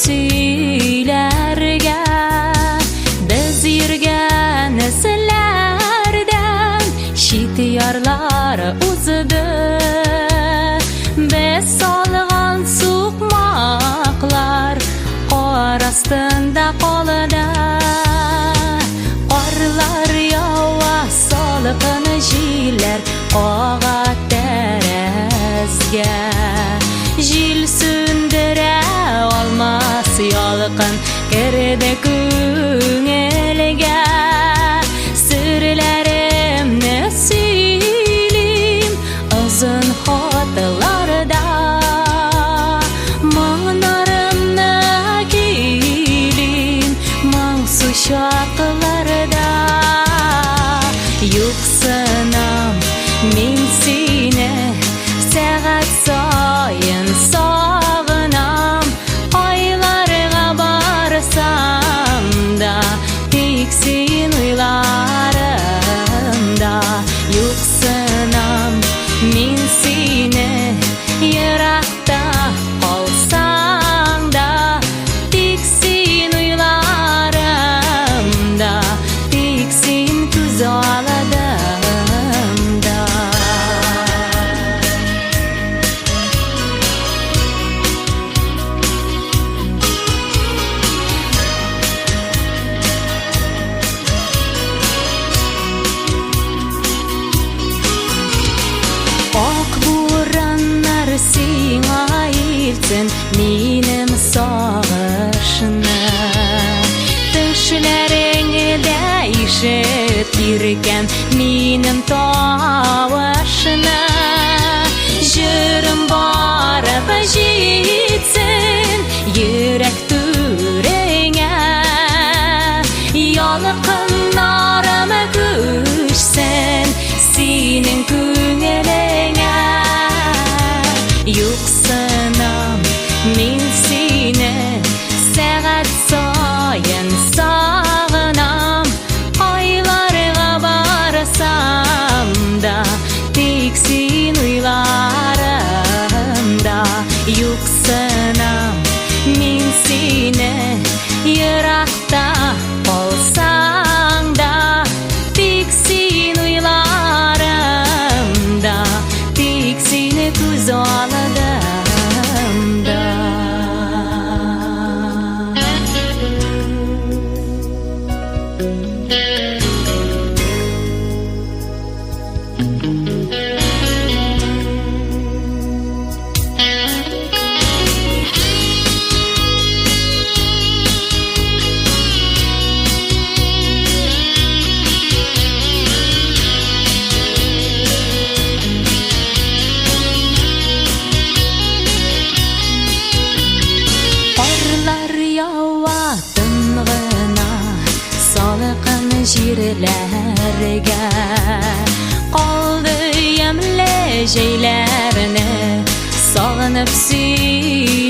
сөйләргә. Без йөргән эзләрдән чит ярлар узды. Без салган сукмаклар кар астында калды. Карлар ява, салкын җилләр кага тәрәзгә. Җил сүндерә алмас ялкын керде күңелгә. Серләремне сөйлим озын хатларда. Моңнарымны көйлим моңсу чакларда. Юксынам мин сине, сәгать саен сагынам. Айларга барсам да, тик син уйларымда. Юксынам мин сине, еракта калсаң да, тик син уйларымда, тик син күз алдымда. Ак бураннар сиңа илтсен минем сагышны. Төшләреңдә ишет иркәм минем тавышны. Җырым барып җитсен йөрәк түреңә. Ялкыннарым күчсен синең күңелеңә. Юксынам мин сине, сәгать саен сагынам. Айларга барсам да, тик син уйларымда. Юксынам мин сине, еракта калсаң да, тик син уйларымда, тик сине күз алдымда. Карлар ява тын гына салкын җирләргә. Калды ямьле җәйләрне сагынып сөйләргә.